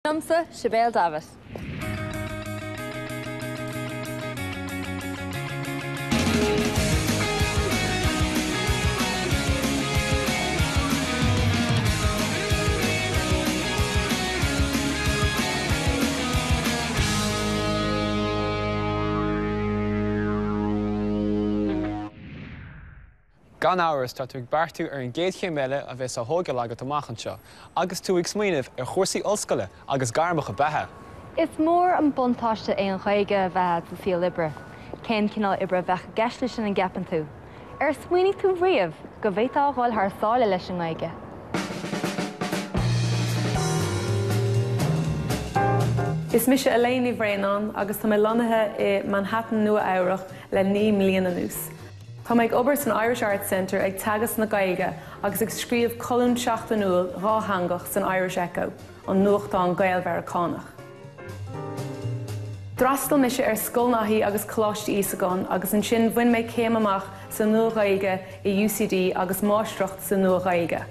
Liomsa, Sibéal Davitt. Gan amhras, tá tú ag beartú ar an gcéad chéim eile a bheas á thógáil agat amach anseo agus tú ag smaoineamh ar chúrsaí ollscoile agus gairmeacha beatha. Is mór an buntáiste é an Ghaeilge a bheith agat sa saol oibre. Cén cineál oibre a bheadh i gceist leis sin an gceapann tú? Ar smaoinigh tú riamh go bhféadfá a dhul thar sáile leis an nGaeilge? Is mise Elaine Ní Bhraonáin agus tá mé lonnaithe i Manhattan, Nua Eabhrach le 9 mbliana anuas. Tá mé ag obair san Irish Arts Centre ag teagasc na Gaeilge agus ag scríobh colún seachtainiúil dhátheangach san Irish Echo, an nuachtán Gael-Mheiriceánach. D'fhreastail mise ar Scoil Naithí agus Coláiste Íosagáin agus ansin bhain mé céim amach sa Nua-Ghaeilge i UCD agus Máistreacht sa Nua-Ghaeilge.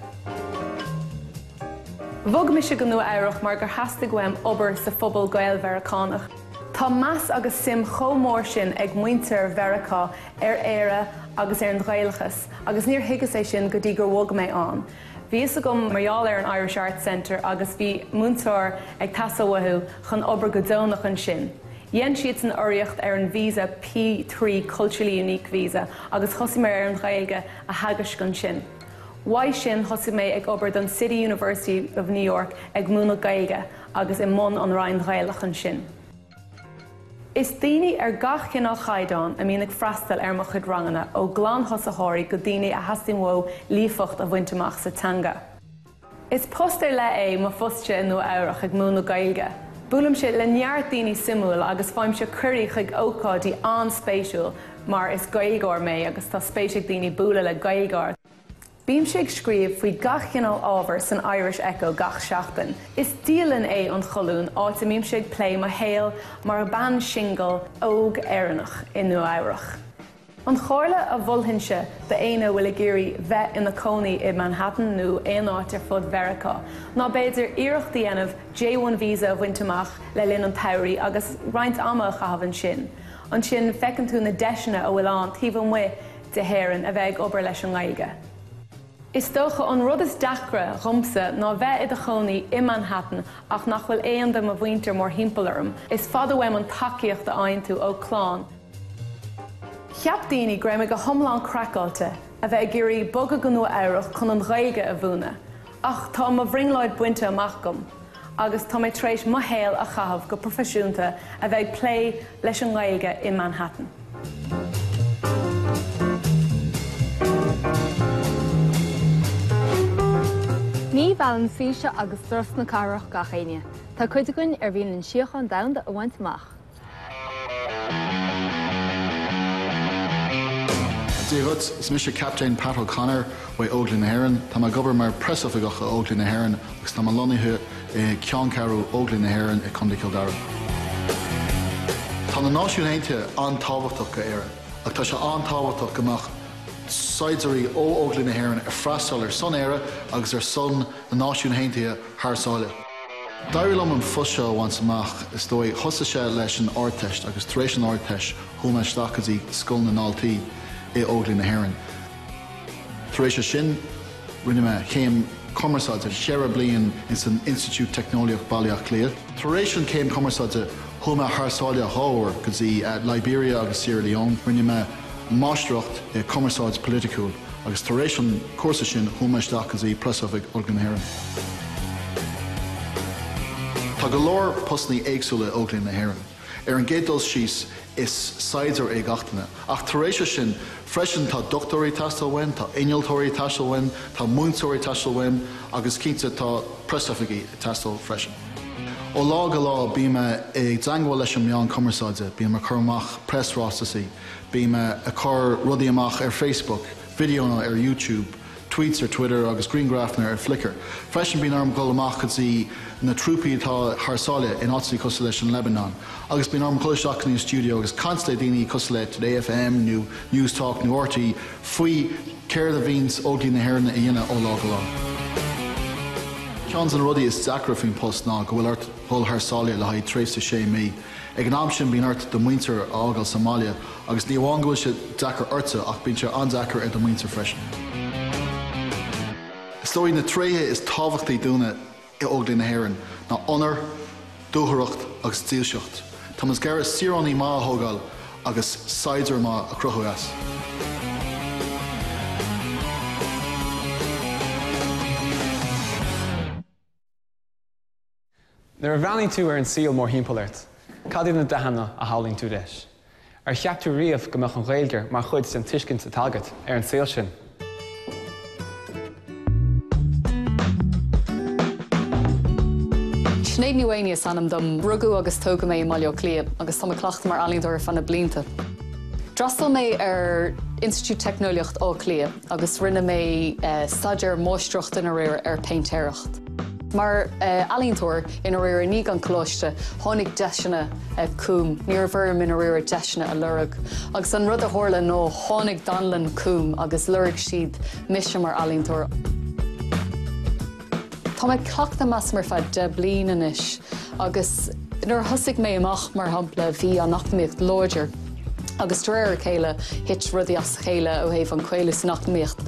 Bhog mise go Nua Eabhrach mar gur theastaigh uaim obair sa phobal Gael-Mheiriceánach. Tá meas agus suim chomh mór sin ag muintir Mheiriceá ar Éire agus ar an Ghaelachas agus níor thuigeas é sin go dtí gur bhog mé ann. Bhí fhios agam mar gheall ar an Irish Arts Centre agus bhí múinteoir ag teastáil uathu chun obair go deonach ansin. Dhein siadsan urraíocht ar an visa P3 Culturally Unique Visa agus thosaigh mé ar an Ghaeilge a theagaisc ansin. Uaidh sin thosaigh mé ag obair don City University of New York ag múineadh Gaeilge agus i mbun an Roinn Ghaelach ansin. Is daoine ar gach cineál chaighdeán a mbíonn ag freastal ar mo chuid ranganna, ó glanthosaitheoirí go daoine a theastaíonn uathu líofacht a bhaint amach sa teanga. Is post ar leith é mo phostse i Nua Eabhrach ag múineadh Gaeilge. Buailimse le neart daoine suimiúil agus faighimse cuirí chuig ócáidí an-spéisiúil mar is Gaeilgeoir mé agus tá spéis ag daoine bualadh le Gaeilgeoir. Bímse ag scríobh faoi gach cineál ábhair san Irish Echo gach seachtain. Is dialann é an cholún, áit a mbímse ag plé mo shaol mar bean singil óg Éireannach i Nua Eabhrach. An chomhairle a mholfainnse d'éinne a bhfuil ag iarraidh bheith ina cónaí i Manhattan nó aon áit ar fud Mheiriceá ná b'fhéidir iarracht a dhéanamh J1 visa a bhaint amach le linn an tsamhraidh agus roinnt ama a chaitheamh ansin. Ansin feiceann tú na deiseanna a bhfuil ann taobh amuigh de hÉirinn a bheith ag obair leis an nGaeilge. Is dócha an rud is deacra dhomsa ná bheith i do chónaí i Manhattan ach nach bhfuil aon de mo mhuintir mórthimpeall orm. Is fada uaim an tacaíocht a fhaigheann tú ó clann. Cheap daoine go raibh mé go hiomlán craiceáilte a bheith ag iarraidh bogadh go Nua Eabhrach chun an Ghaeilge a mhúineadh ach tá mo bhrionglóid bainte amach agam agus tá mé tar éis mo shaol a chaitheamh go proifisiúnta a bheith ag plé leis an nGaeilge i Manhattan. Ní mheallann saoirse agus strus na cathrach gach éinne. Tá cuid againn ar mhian linn síocháin domhanda a bhaint amach. Dia dhuit, is mise Captaen Pat O'Connor ó Óglaigh na hÉireann. Tá mé ag obair mar Preasoifigeach i Óglaigh na hÉireann agus tá mé lonnaithe i Ceanncheathrú Óglaigh na hÉireann i Contae Chill Dara. Tá na Náisiúin Aontaithe an-tábhachtach go Éire ach tá sé an-tábhachtach go mbeadh saighdiúirí ó Óglaigh na hÉireann ag freastal ar son Éire agus ar son na Náisiún Aontaithe thar sáile. D'éirigh liom an phost seo a bhaint amach, is dóigh. Thosaigh sé leis an Ardteist agus tar éis an Ardteist chuaigh mé isteach go dtí Scoil na nDaltaí i Óglaigh na hÉireann. Tar éis sin rinne mé céim cumarsáide cheithre bliain ins an Institiúid Teicneolaíocht Baile Átha Cliath. Tar éis an céim cumarsáide chuaigh mé thar sáile dhá uair go dtí Liberia agus Sierra Leone. Rinne mé máistreacht i cumarsáid politiciúil. Agus tar éis an cúrsa sin chuaigh mé isteach go dtí Preasoifig Óglaigh na hÉireann. Tá go leor postannaí éagsúla i Óglaigh na hÉireann. Ar an gcéad dul síos is saighdiúir é gach duine. Ach tar éis sin freisin tá dochtúirí ag teastáil uainn, tá innealtóirí ag teastáil uainn, tá múinteoirí ag teastáil uainn agus cinnte tá preasoifigigh ag teastáil freisin. Ó lá go lá bím i dteangmháil leis an meán cumarsáide, bím ag cur amach preasráiteasaí, Bím ag cur rudaí amach ar Facebook, videoanna ar YouTube, tweets ar Twitter agus grianghrafanna ar Flickr. Freisin bíonn orm dhul amach go dtí na trúpaí atá thar sáile in áiteanna cosúil leis an Lebanon agus bíonn orm dhul isteach go dtí an stiúideo agus caint le daoine cosúil le Today FM nó Newstalk nó RTÉ faoi céard a bhíonns Óglaigh na hÉireann a dhéanamh ó lá go lá. Ceann de na rudaí is deacra faoin post ná go bhfuil ort dhul thar sáile le haghaidh tréimhse sé mí. Ag an am sin bíonn ort do mhuintir a fhágáil sa mbaile agus ní amháin go bhfuil sé deacair ortsa ach bíonn sé an-deacair ar do mhuintir freisin. Is dóigh na tréithe is tábhachtaí dúinne i Óglaigh na hÉireann ná onóir, dúthracht agus dílseacht. Táimid ag iarraidh saoránaigh maith a thógáil agus saighdiúir maith a chruthú as. Nuair a bhreathnaíonn tú ar an saol mórthimpeall ort, cad iad na dathanna a shamhlaíonn tú leis? Ar cheap tú riamh go mbeadh an Ghaeilge mar chuid den tuiscint atá agat ar an saol sin? Sinéad Ní Mhaonaigh is ainm dom. Rugadh agus tógadh mé i mBaile Átha Cliath agus tá mé ag cleachtadh mar ealaíontóir ar feadh na blianta. D'fhreastail mé ar Institiúid Teicneolaíocht Átha Cliath agus rinne mé staidéar máistreachta i ndáiríre ar péintéireacht. Mar ealaíontóir, i ndáiríre, i ndiaidh an choláiste, tháinig deiseanna chugam. Ní raibh orm, i ndáiríre, deiseanna a lorg. Agus an rud a tharla ná tháinig dánlann chugam agus lorg siad mise mar ealaíontóir. Tá mé ag cleachtadh measaim ar feadh 10 bliain anois agus nuair a thosaigh mé amach, mar shampla, bhí an eacnamaíocht láidir agus de réir a chéile thit rudaí as a chéile ó thaobh an caolú san eacnamaíocht.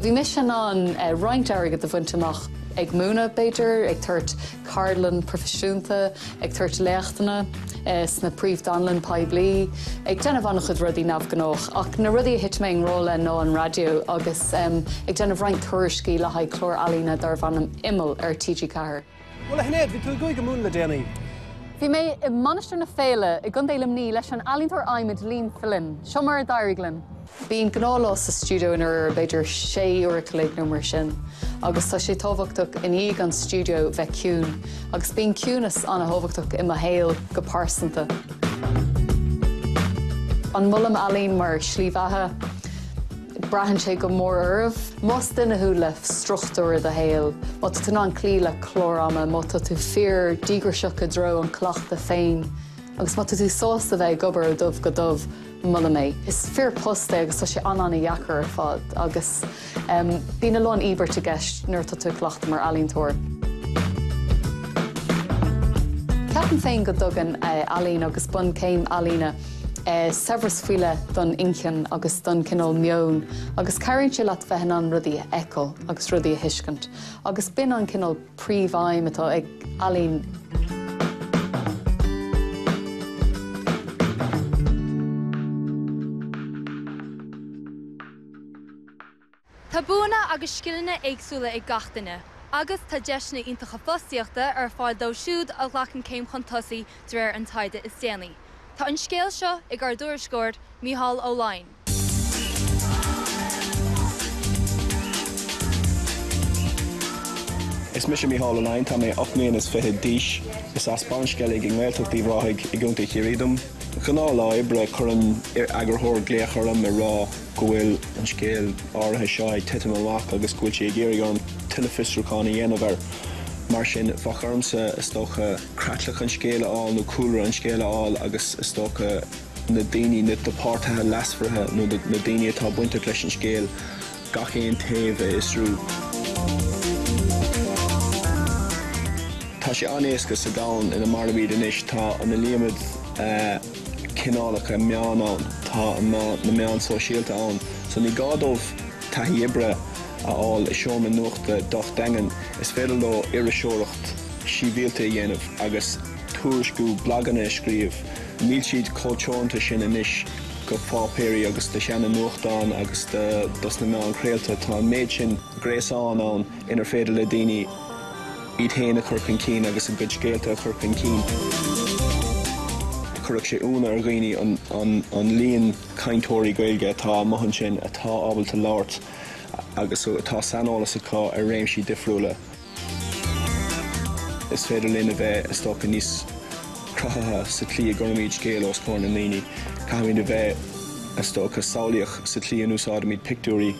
Bhí mise in ann roinnt airgid a bhaint amach ag múineadh, b'fhéidir, ag tabhairt ceardlann proifisiúnta, ag tabhairt léachtanna sna príomhdhánlann poiblí, ag déanamh an-chuid rudaí neamhghnách. Ach na rudaí a thit mé i ngrá le ná an raidió agus ag déanamh roinnt tuairiscí le haghaidh clár ealaíne darbh ainm Imeall ar TG4. Bhuel, a Shinéad, bhí tú i gCúige Mumhan le déanaí. Bhí mé i Mainistir na Féile i gContae Luimnigh leis an ealaíontóir adhmaid Liam Flynn. Seo mar a d'éirigh linn. Bíonn gnáthlá sa stiúideo i ndáiríre b'fhéidir sé uair a chloig nó mar sin agus tá sé tábhachtach i ndiaidh an stiúideo bheith ciúin agus bíonn ciúnas an-thábhachtach i mo shaol go pearsanta. An molaim ealaín mar shlí bheatha? Braitheann sé go mór oraibh. Más duine thú le struchtúr i do shaol, má tá tú in ann cloí le clár ama, má tá tú fíor díograiseach i dtreo an chleachtaidh féin agus má tá tú sásta bheith ag obair ó dhubh go dubh, molaim é. Is fíor post é agus tá sé an-an-dheacair ar fad agus bíonn a lán íobairt i gceist nuair atá tú ag cleachtadh mar ealaíontóir. Ceapaim féin go dtugann ealaín agus bunchéim ealaíne, saibhreas faoi leith don inchinn agus don chineál meoin agus cabhraíonn sé leat bheith in ann rudaí a fheiceáil agus rudaí a thuiscint agus b'in an cineál príomhaidhm atá ag ealaín. Tá buanna agus scileanna éagsúla ag gach duine, agus tá deiseanna iontacha fostaíochta ar fáil dóibh siúd a ghlacann céim chun tosaigh de réir an taighde is déanaí. Tá an scéal seo ag ár dtuairisceoir, Mícheál Ó Laighin. Is mise Mícheál Ó Laighin, tá mé 8 mbliana is fichead d'aois. Is as Bannsceilg i nGaeltacht Uíbh Ráthaigh i gContae Chiarraí dom. Gnáthlá oibre, cuireann eagarthóir glaoch orm ag rá go bhfuil an scéal áirithe seo ag titim amach agus go bhfuil sí ag iarraidh orm tuilleadh fiosrúcháin a dhéanamh air. Mar sin, bheadh ormsa, is dócha, creatlach an scéil a fháil nó cúlra an scéil a fháil agus, is dócha, na daoine, na páirtithe leasmhara nó na daoine atá bainteach leis an scéal, gach aon taobh a fhiosrú. Tá sé an-éasca sa domhan ina mairimid anois, tá an iliomad cineálacha meán ann, tá na meáin sóisialta ann, so ní gá dóibh taithí oibre a fháil i seomra nuachta docht daingean, is féidir leo iriseoireacht shibhialta a dhéanamh agus tuairisciú, blaganna a scríobh, níl siad chomh teoranta sin anois go pháipéirí agus do sheana nuachtáin agus dos na meáin chraolta, tá an méid sin gréasán ann inar féidir le daoine iad féin a chur chun cinn agus a gcuid scéalta a chur chun cinn. Chuirfeadh sé ionadh ar dhaoine an líon cainteoirí Gaeilge atá amuigh ansin atá ábalta labhairt agus atá saineolas acu ar réimsí difriúla. Is féidir linn a bheith, is dócha, níos cruthaithe sa tslí a gcuirimid scéal os comhair na ndaoine. Caithfimid a bheith, is dócha, samhlaíoch sa tslí a n-úsáidimid pictiúirí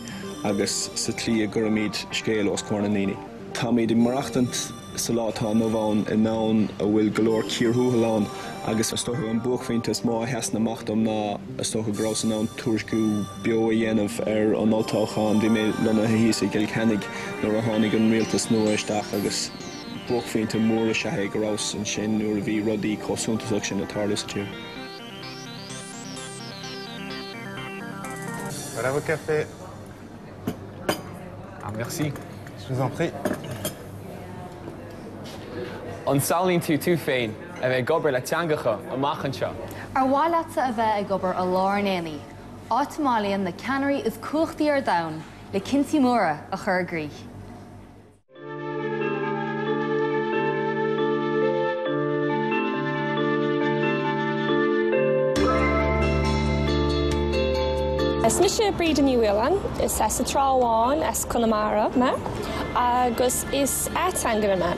agus sa tslí a gcuirimid scéal os comhair na ndaoine. Táimid ag maireachtaint. sa lá atá inniu ann, i ndomhan a bhfuil go leor cíor thuathail ann agus is dócha an buaicphointe is mó a sheasann amach dom ná is dócha go rabhas in ann tuairisciú beo a dhéanamh ar an olltoghchán. Bhí mé lonnaithe thíos i gCill Chainnigh nuair a tháinig an rialtas nua isteach agus buaicphointe mór is ea é go rabhas ansin nuair a bhí rudaí chomh suntasach sin ag tarlú sa tír. Voilà vos cafés. Ah, merci. Je vous en prie. An samhlaíonn tú tú féin a bheith ag obair le teangacha amach anseo? Ar mhaith leatsa a bheith ag obair i lár an aonaigh, áit a mbailíonn na ceannairí is cumhachtaí ar domhan le cinntí móra a chur i gcrích? Is mise Bríde Ní Mhaoláin, is as an Trá Bháin as Conamara mé agus is ateangaire mé.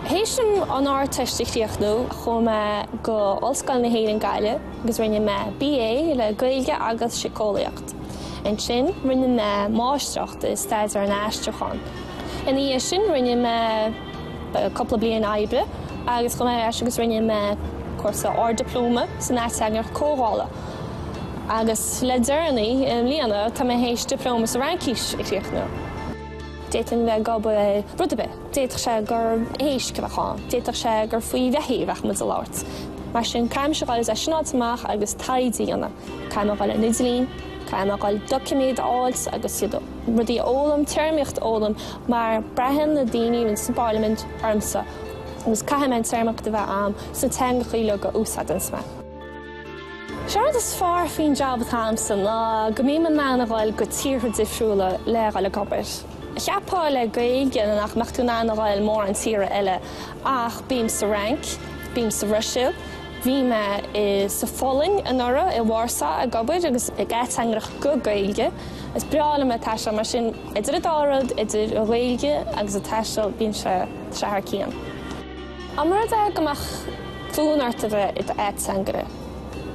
Théis dom an Ardteist a chríochnú, chuaigh mé go Ollscoil na hÉireann Gaillimh agus rinne mé BA le Gaeilge agus Síceolaíocht. Ansin rinne mé Máistreacht i Staidéar an Aistriúcháin. Ina dhiaidh sin rinne mé cúpla bliain oibre agus chuaigh mé ar ais agus rinne mé cúrsa Ard-Dioplóma san Ateangaireacht Comhdhála. Agus le deireanaí, i mbliana, tá mé théis Dioplóma sa Fhraincis a chríochnú. D'fhéadfainn bheith ag obair ar rud ar bith. D'fhéadfadh sé gur éisc a bheadh ann, d'fhéadfadh sé gur faoi bheithígh a bheadh muid ag labhairt. Mar sin, caithfidh mise a dhul as sin áit amach agus taighde a dhéanamh. Caithfidh mé a dhul ar an idirlíon, caithfidh mé a dhul doiciméid a fháilt agus iad rudaí a fhoghlaim, téarmaíocht a fhoghlaim mar braitheann na daoine sa bparlaimint ormsa agus caithfidh mé an téarmaíocht a bheith a'm sna teangacha uilig a úsáideanns mé. Sé an rud is fearr faoin jab atá a'msa ná go mbím in ann a dhul go tíortha difriúla le dhul ag obair. Cheapfá le Gaeilge nach mbeadh tú in ann a dhul mórán tíortha eile ach bím sa Fhrainc, bím sa Bhruiséil, Bhí mé i sa Pholainn anuraidh, i Vársá, ag obair agus ag ateangaireacht go Gaeilge. Is breá liom ag taisteal, mar sin idir an dá rud, idir an Ghaeilge agus an taisteal, bíonn sé sé thar cionn. Dá mba rud é go mbeadh fonn ort a bheith i d'ateangaire,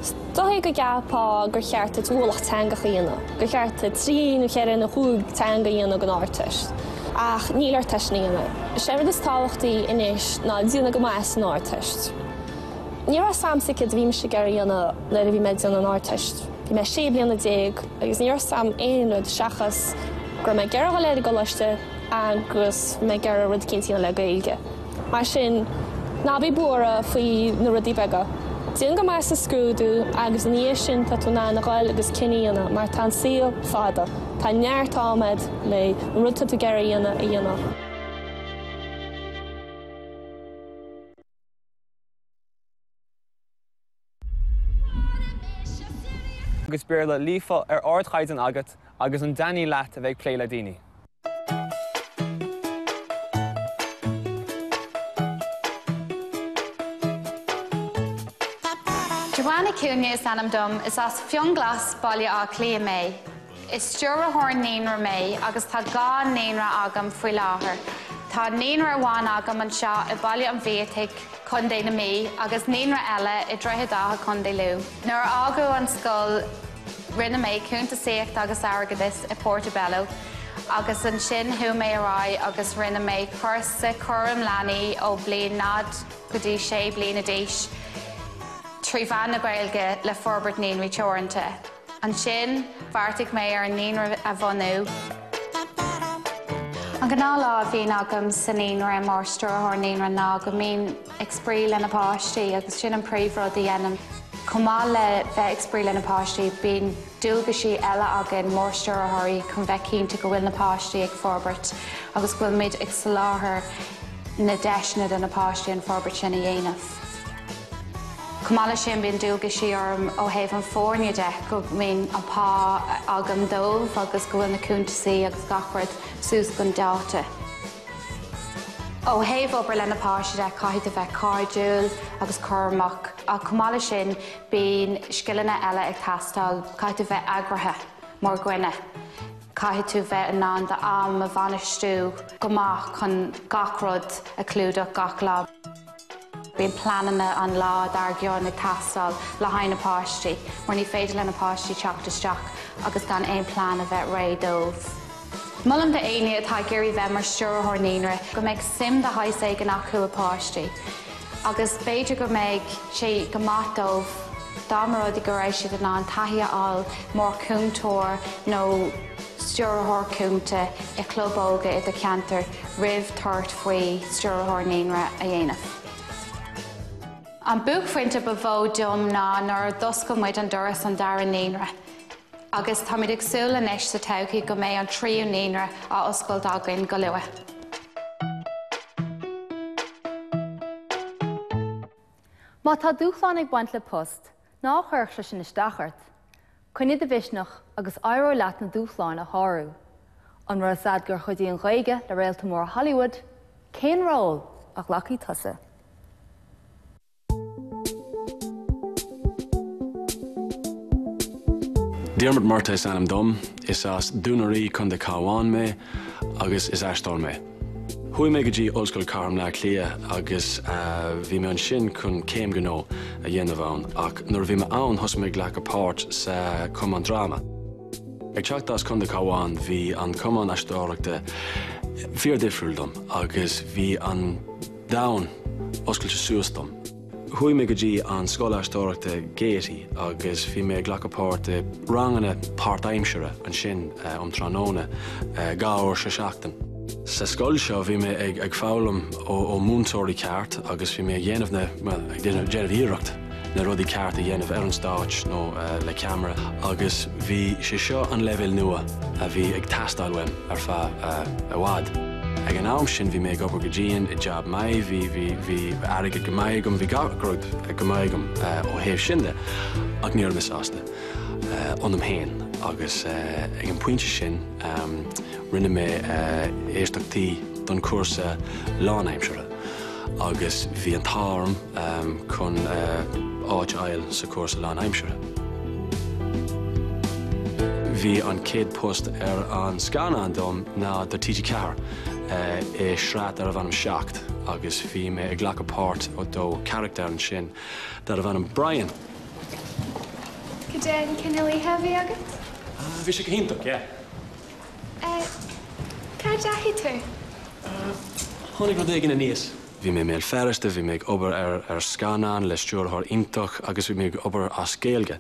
is dóigh go gceapfá gur cheart duit ualach teangacha a dhéanamh, gur cheart duit trí nó cheithre nó chúig teanga a dhéanamh don Ardteist. Ach níl ort é sin a dhéanamh. Is é an rud is tábhachtaí anois ná déanamh go maith san Ardteist. Ní raibh 's a'msa céard a bhí mise ag iarraidh a dhéanamh nuair a bhí mé ag déanamh an Ardteist. Bhí mé sé bliana déag agus ní raibh 's a'm aon rud seachas go raibh mé ag iarraidh dhul ar an gcoláiste agus bhí mé ag iarraidh rud eicínt a dhéanamh le Gaeilge. Mar sin, ná bí buartha faoi na rudaí beaga. Déan go maith sa scrúdú agus ina dhiaidh sin tá tú in ann a dhul agus cinneadh a dhéanamh mar tá an saol fada. Tá neart am a'd le an rud tá tú ag iarraidh a dhéanamh a dhéanamh. Agus Béarla líofa ar ardchaighdeán agat agus an dtaitníonn leat a bheith ag plé le daoine? Joanna Cúne is ainm dom, is as Fionnghlas, Baile Átha Cliath mé. Is stiúrthóir naíonra mé agus tá 2 naíonra agam faoi láthair. Tá naíonra amháin agam anseo i Baile an Bhiataigh, Contae na Mí, agus naíonra eile i Droichead Átha, Contae Lú. Nuair a fhágadh an scoil rinne mé cuntasaíocht agus airgeadas i Portobello agus ansin chuaigh mé ar aghaidh agus rinne mé cúrsa cúram leanaí ó bliain 0 go dtí 6 bliana d'aois trí mheán na Gaeilge le Forbairt Naíonraí Teoranta. Ansin, bheartaigh mé ar an naíonra a bhunú. An gnáthlá a bhíonn agam sa naíonra mar stiúrthóir naíonra ná go mbím ag spraoi le na páistí agus sin an príomhrud a dhéanaim. Chomh maith le bheith ag spraoi le na páistí, bíonn dualgaisí eile againn mar stiúrthóirí chun bheith cinnte go bhfuil na páistí ag forbairt agus go bhfuil muid ag soláthar na deiseanna do na páistí an forbairt sin a dhéanamh. Chomh maith leis sin, bíonn dualgaisí orm ó thaobh an foirne de, go mbíonn an pá agam dóibh agus go bhfuil na cuntasaí agus gach rud suas chun dáta. Ó thaobh obair le na páistí de, caithfidh tú bheith cairdiúil agus cúramach ach chomh maith leis sin, bíonn scileanna eile ag teastáil, caithfidh tú bheith eagraithe mar dhuine. Caithfidh tú bheith in ann d'am a bhainistiú go maith chun gach rud a chlúdach gach lá. Bíonn pleananna an lá dár gcionn ag teastáil le haghaidh na páistí mar ní féidir le na páistí teacht isteach agus gan aon plean a bheith réidh dóibh. Molaim do éinne atá ag iarraidh bheith mar stiúrthóir naíonra go mbeidh suim de shaghas éigin acu i bpáistí agus b'fhéidir go mbeidh sé go maith dóibh dá mba rud é go raibh siad in ann taithí a fháil mar chúntóir nó stiúrthóir cúnta i chlub óige i do cheantar roimh tabhairt faoi stiúrthóir naíonra a dhéanamh. An buaicphointe ba mhó dom ná nuair a d'oscail muid an doras an dara naíonra agus táimid ag súil anois sa todhchaí go mbeidh an tríú naíonra á oscailt againn go luath. Má tá dúshláin ag baint le post, ná cuireadh sé sin isteach ort. Coinnigh do mhisneach agus éireoidh leat na dúshláin a shárú. An raibh a fhios a'd gur chuidigh an Ghaeilge le réalta móra Hollywood? Cén ról a ghlacfaidh tusa? Diarmuid Murtagh is ainm dom. Is as Dún na Rí, Contae Cabhán mé agus is aisteoir mé. Chuaigh mé go dtí Ollscoil Chathair Bhaile Átha Cliath agus bhí mé ansin chun céim gnó a dhéanamh ann ach nuair a bhí mé ann thosaigh mé ag glacadh páirt sa chumann dráma. Ag teacht as Contae Cabhán bhí an cumann aisteoireachta fíor-difriúil dom agus bhí an domhan oscailte suas dom. Chuaigh mé go dtí an scoil aisteoireachta Gaiety agus bhí mé ag glacadh páirt i ranganna páirtaimseartha ansin um tráthnóna 2 uair sa seachtain. Sa scoil seo bhí mé ag foghlaim ó múinteoirí ceart agus bhí mé ag dhéanamh na, bhuel, ag déanamh iarracht na rudaí ceart a dhéanamh ar an stáitse nó le ceamara agus bhí sé seo an leibhéal nua a bhí ag teastáil uaim ar feadh i bhfad. Ag an am sin bhí mé ag obair go dian i jab maith, bhí, bhí, bhí airgead go maith agam, bhí gach rud go maith agam ó thaobh sin de ach ní raibh mé sásta ionam féin agus ag an bpointe sin rinne mé éisteachtaí don chúrsa lánaimseartha agus bhí an t-ádh orm chun áit a fháil sa chúrsa lánaimseartha. Bhí an chéad post ar an scannán dom ná do TG4 i sraith darbh ainm Seacht agus bhí mé ag glacadh páirt do charachtar ansin darbh ainm Brian. Cad é an cineál oíche a bhí agat? Bhí sé go hiontach, yeah. Cá ndeachaigh tú? Tháinig rud éigin aníos. Bhí mé i mBéal Feirste, bhí mé ag obair ar ar scannán le stiúrthóir iontach agus bhí mé ag obair as Gaeilge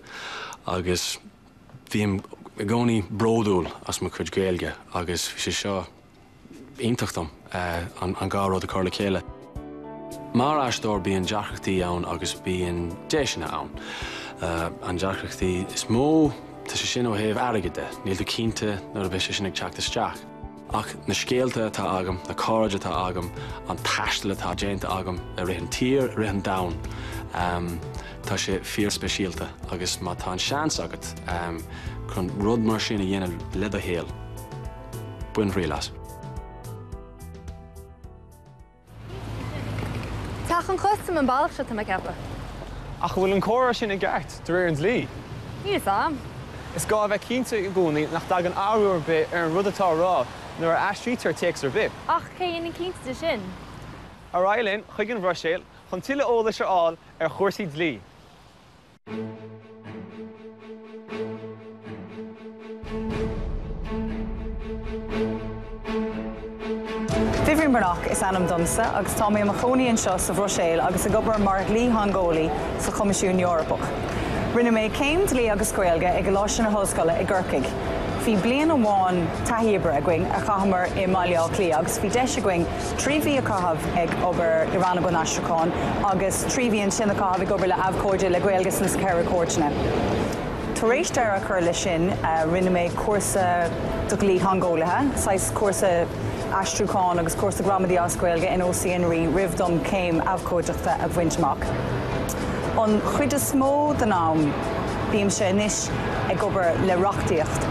agus bím i gcónaí bródúil as mo chuid Gaeilge agus bhí sé seo iontach dom an an dhá rud a chur le chéile. Mar aisteoir bíonn deacrachtaí ann agus bíonn deiseanna ann. An deacrachtaí is mó, tá sé sin ó thaobh airgid de, níl tú cinnte nuair a bheidh sé sin ag teacht isteach. Ach na scéalta atá agam, na cairde atá agam, an taisteal atá déanta agam i rith an tír, i rith an domhain, tá sé fíorspeisialta agus má tá an seans agat chun rud mar sin a dhéanamh le do shaol, bain thriail as. Teach an Chustaim an bealach seo, tá mé ag ceapadh. Ach an bhfuil an comhartha sin i gceart, de réir an dlí? Níl fhios a'm. Is gá a bheith cinnte i gcónaí nach dtagann athrú ar bith ar an rud atá á rá nuair a aistrítear téacs ar bith. Ach cé a dhéanann cinnte de sin? Ar aghaidh linn chuig an Bhruiséil chun tuilleadh eolais a fháil ar chúrsaí dlí. Vivian Breathnach is ainm domsa agus tá mé i mo chónaí anseo sa Bhruiséil agus ag obair mar dhlítheangeolaí sa Choimisiún Eorpach. Rinne mé céim dlí agus Gaeilge i gColáiste na hOllscoile i gCorcaigh. Bhí bliain amháin taithí oibre againn a chaitheamar i mBaile Átha Cliath agus bhí deis againn 3 mhí a chaitheamh ag obair i Rannóg an Aistriúcháin agus 3 mhí ansin a chaitheamh ag obair le abhcóide le Gaeilge sna ceithre cúirteanna. Tar éis deireadh a chur leis sin, rinne mé cúrsa do dhlítheangeolaithe, saghas cúrsa aistriúcháin agus cúrsa gramadaí as Gaeilge in OCN Rí roimh dom céim abhcóideachta a bhaint amach. An chuid is mó den am, bímse anois ag obair le reachtaíocht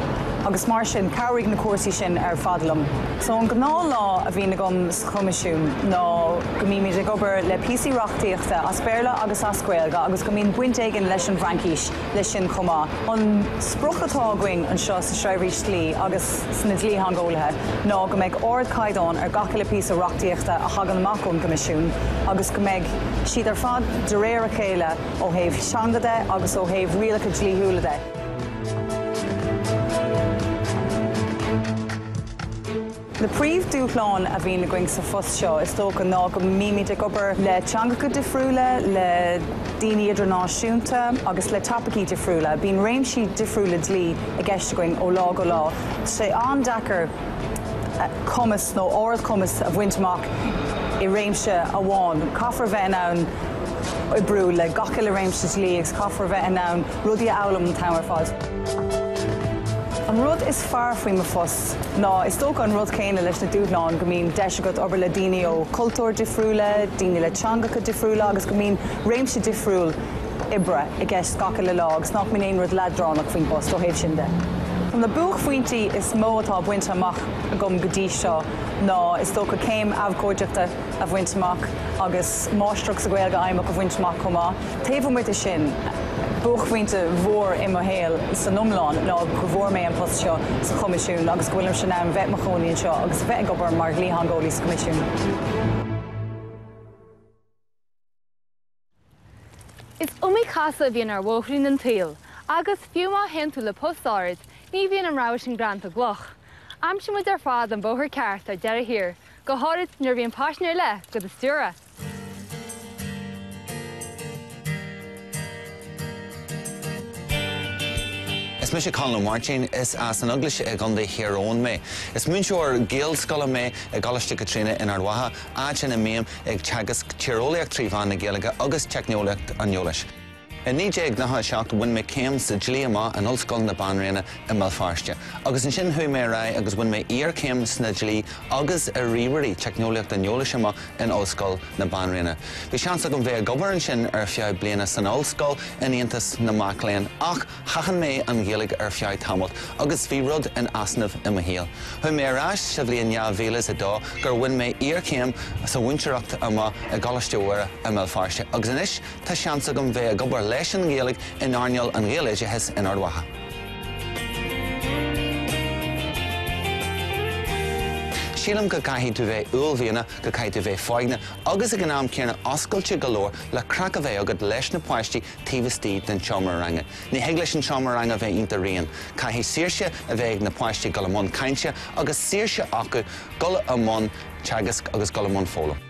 agus mar sin chabhraigh na cúrsaí sin ar fad liom. So an gnáthlá a bhíonn agam sa Choimisiún ná go mbímid ag obair le píosaí reachtaíochta as Béarla agus as Gaeilge agus go mbíonn baint éigin leis an bhFraincis leis sin chomh maith. An sprioc atá againn anseo sa tSeirbhís Dlí agus sna dlítheangeolaithe ná go mbeidh ardchaighdeán ar gach uile píosa reachtaíochta a thagann amach ón gCoimisiún agus go mbeidh siad ar fad de réir a chéile ó thaobh teanga de agus ó thaobh rialacha dlíthiúla de. Na príomhdhúshláin a bhíonn againn sa phost seo, is dócha, ná go mbímid ag obair le teangacha difriúla, le daoine idirnáisiúnta agus le topaicí difriúla. Bíonn réimsí difriúla dlí i gceist againn ó lá go lá. Tá sé an-deacair cumas nó ardchumas a bhaint amach i réimse amháin. Caithfear a bheith in ann oibriú le gach uile réimse dlí agus caithfear a bheith in ann rudaí a fhoghlaim an t-am ar fad. An rud is fearr faoi mo phost ná, is dócha an rud céanna leis na dúshláin, go mbíonn deis agat obair le daoine ó chultúir difriúla, daoine le teangacha difriúla agus go mbíonn réimse difriúil oibre i gceist gach uile lá agus nach mbíonn aon rud leadránach faoin bpost ó thaobh sin de. Na buaicphointí is mó atá bainte amach agam go dtí seo ná, is dócha, céim abhcóideachta a bhaint amach agus máistreacht sa Ghaeilge Fheidhmeach a bhaint amach chomh maith. Taobh amuigh de sin, buaicphointe mhór i mo shaol san iomlán ná go bhfuair mé an post seo sa Choimisiún agus go bhfuilimse in ann bheith i mo chónaí anseo agus bheith ag obair mar dhlítheangeolaí sa Choimisiún. Is iomaí casadh a bhíonn ar bhóithrín an tsaoil agus, fiú má théann tú le post áirid, ní bhíonn an rogha sin greanta i gcloch. Aimsíonn muid ar fad an bóthar ceart ar deireadh thiar, go háirid nuair a bhíonn paisean ar leith do do stiúradh. Is mise Conall Ó Máirtín, is as an Eaglais i gContae Thír Eoghain mé. Is múinteoir Gaelscoile mé i gColáiste Chaitríona in Ard Mhacha, áit ina mbím ag teagasc tíreolaíocht trí mheán na Gaeilge agus teicneolaíocht an eolais. I 1997 bhain mé céim sa dlí amach in Ollscoil na Banríona i mBéal Feirste agus ansin chuaigh mé ar aghaidh agus bhain mé iarchéim sna dlí agus i ríomhairí, teicneolaíocht an eolais amach in Ollscoil na Banríona. Bhí seans agam bheith ag obair ansin ar feadh bliana san ollscoil in Aontas na Mac Léinn ach sheachain mé an Ghaeilge ar feadh tamalt agus bhí rud in easnamh i mo shaol. Chuaigh mé ar ais sa bhliain 2002 gur bhain mé iarchéim sa mhúinteoireacht amach i gColáiste Mhuire i mBéal Feirste agus anois Tá seans agam bheith ag obair leis an nGaeilge in earnáil an Ghaeloideachais in Ard Mhacha. Sílim go gcaithfidh tú bheith uaillmhianach, go gcaithfidh tú bheith foighneach agus ag an am céanna oscailte go leor le craic a bheith agat leis na páistí taobh istigh den tseomra ranga. Ní thig leis an seomra ranga bheith iontach righin. Caithfidh saoirse a bheith ag na páistí dul i mbun cainte agus saoirse acu dul i mbun teagasc agus dul i mbun foghlaim.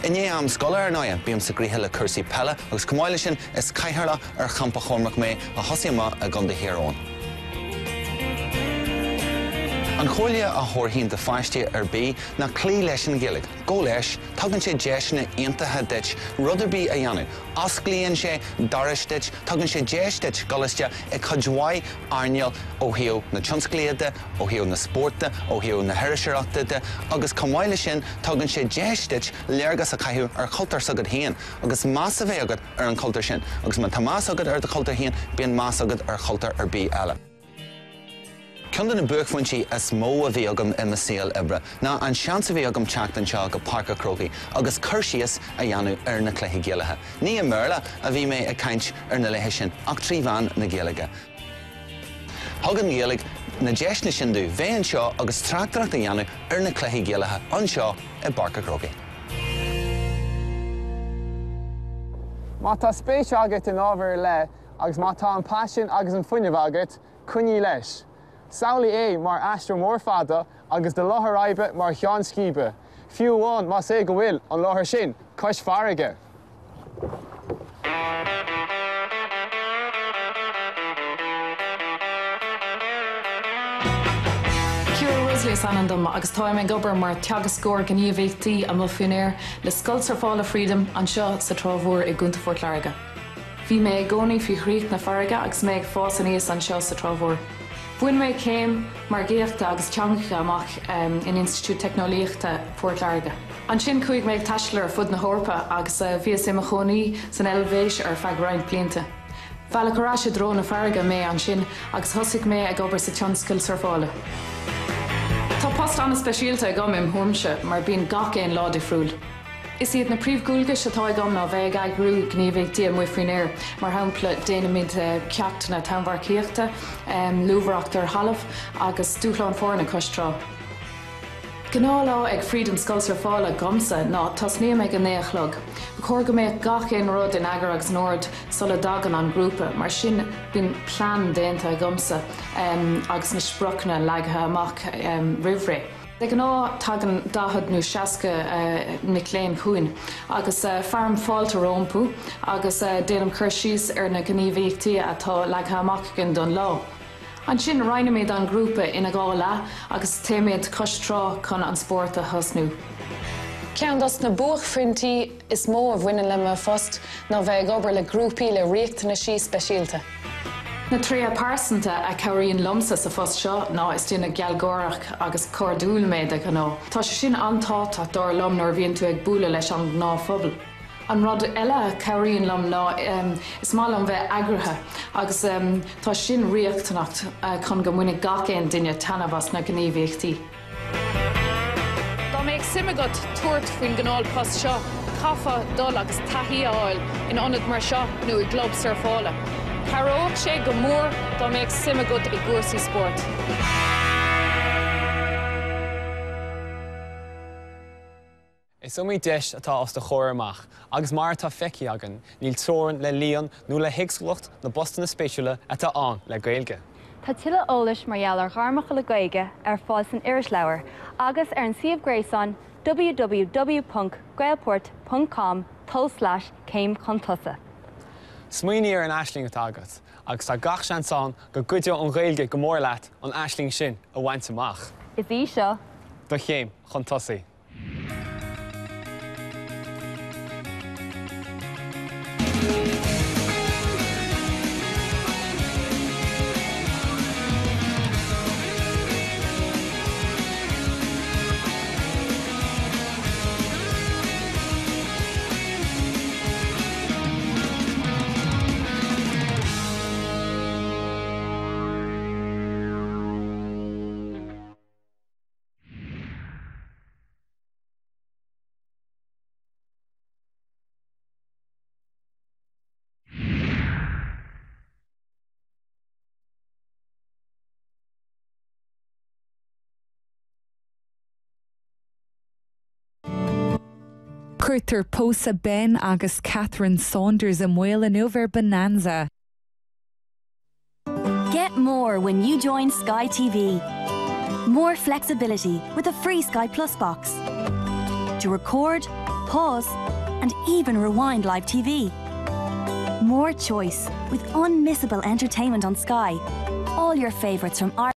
I ndiaidh am scoile, ar ndóigh, bímse gnoitheach le cúrsaí peile agus chomh maith leis sin, is cathaoirleach ar Champa Chormaic mé a thosaigh amach i gContae Thír Eoghain. An chomhairle a thabharfainn do pháiste ar bith ná cloí leis an Ghaeilge. Gabh leis, tugann sé deiseanna iontacha duit rud ar bith a dhéanamh. Osclaíonn sé dorais duit, tugann sé deis duit dul isteach i cuid mhaith earnáil ó thaobh na tionsclaíochta de, ó thaobh na spóirt de, ó thaobh na hiriseoireachta de agus chomh maith leis sin tugann sé deis duit léargas a chaitheamh ar chultúr s'agat féin agus meas a bheith agat ar an chultúr sin agus má tá meas agat ar do chultúr féin bíonn meas agat ar chultúr ar bith eile. Ceann de na buaicphointí is mó a bhí agam i mo saol oibre ná an seans a bhí agam teacht anseo go Páirc a' Chrócaigh agus cur síos a dhéanamh ar na cluichí Gaelacha. Ní i mBéarla a bhí mé ag caint ar na laethe sin ach trí mheán na Gaeilge. Thug an Ghaeilge na deiseanna sin domh bheith anseo agus tráchtaireacht a dhéanamh ar na cluichí Gaelacha anseo i bPáirc a' Chrócaigh. Má tá spéis agat in ábhar ar leith agus má tá an paisean agus an fuinneamh agat, coinnigh leis. Samhlaigh é mar aistear mór fada agus do láthair oibre mar cheann scríbe, fiú amháin más é go bhfuil an láthair sin cois farraige! Ciara Rosalie is ainm dom agus táim ag obair mar teagascóir gníomhaíochtaí amuigh faoin aer le Scoil Surfála Freedom anseo sa Trá Mhór i gContae Phort Láirge. Bhí mé i gcónaí faoi dhraíocht na farraige agus mé ag fás aníos anseo sa Trá Mhór. Bhain mé céim margaíochta agus teangacha amach in Institiúid Teicneolaíochta Phort Láirge. Ansin chuaigh mé ag taisteal ar fud na hEorpa agus bhíos i mo chónaí san Eilvéis ar feadh roinnt blianta. Mhealladh ar ais i dtreo na farraige mé ansin agus thosaigh mé ag obair sa tionscal surfála. Tá post an-speisialta agam im thuairimse mar bíonn gach aon lá difriúil. Is iad na príomhdhualgais atá agam ná bheith ag eagrú gníomhaíochtaí amuigh faoin aer, mar shampla déanaimid ceachtanna tonnmharcaíochta, luamhaireacht ar thalamh agus dúshlán foirne cois trá. Gnáthlá ag Freedom Scoil Surfála agamsa ná tosnaím ag a 9 a chlog. Ba chóir go mbeadh gach aon rud in eagar agus in ord sula dtagann an grúpa, mar sin bíonn plean déanta agamsa agus na spriocanna leagtha amach roimh ré. De ghnáth tagann 40 nó 60 mic léinn chugainn agus fearaim fáilte rompu agus déanaim cur síos ar na gníomhaíochtaí atá leagtha amach againn don lá. Ansin roinnimid an grúpa ina dhá leath agus téimid cois trá chun an spórt a thosnú. Ceann dos na buaicphointí is mó a bhaineann le mo phost ná bheith ag obair le grúpaí le riachtanaisí speisialta. Na tréithe pearsanta a chabhraíonn liomsa sa phost seo ná is duine gealgháireach agus cairdiúil mé de ghnáth. Tá sé sin an-tábhachtach dar liom nuair a bhíonn tú ag bualadh leis an ngnáthphobal. An rud eile a chabhraíonn liom ná is maith liom bheith eagraithe agus tá sin riachtanach chun go mbainfidh gach aon duine taitneamh as na gníomhaíochtaí. Dá mbeadh suim agat tabhairt faoin gcineál post seo, chaithfeá dul agus taithí a fháil in ionad mar seo nó i gclub surfála. Cabhródh sé go mór dá mbeadh suim agat i gcúrsaí spóirt. Is iomaí deis atá os do chomhair amach agus mar atá feicthe againn, níl teorainn le líon nó le héagsúlacht na bpostanna spéisiúla atá ann le Gaeilge. Tá tuilleadh eolais mar gheall ar ghairmeacha le Gaeilge ar fáil san irisleabhar agus ar an suíomh gréasáin www.gaelport.com tulslais céim chun tosaigh. Smaoinigh ar an aisling atá agat agus tá gach seans ann go gcuideoidh an Ghaeilge go mór leat an aisling sin a bhaint amach. Is í seo. Do chéim chun tosaigh. Cuirtear pósadh Ben agus Catherine Saunders i mbaol inniu ar Bonanza. Get more when you join Sky TV. More flexibility with a free Sky Plus box. To record, pause, and even rewind live TV. More choice with unmissable entertainment on Sky. All your favorites from our.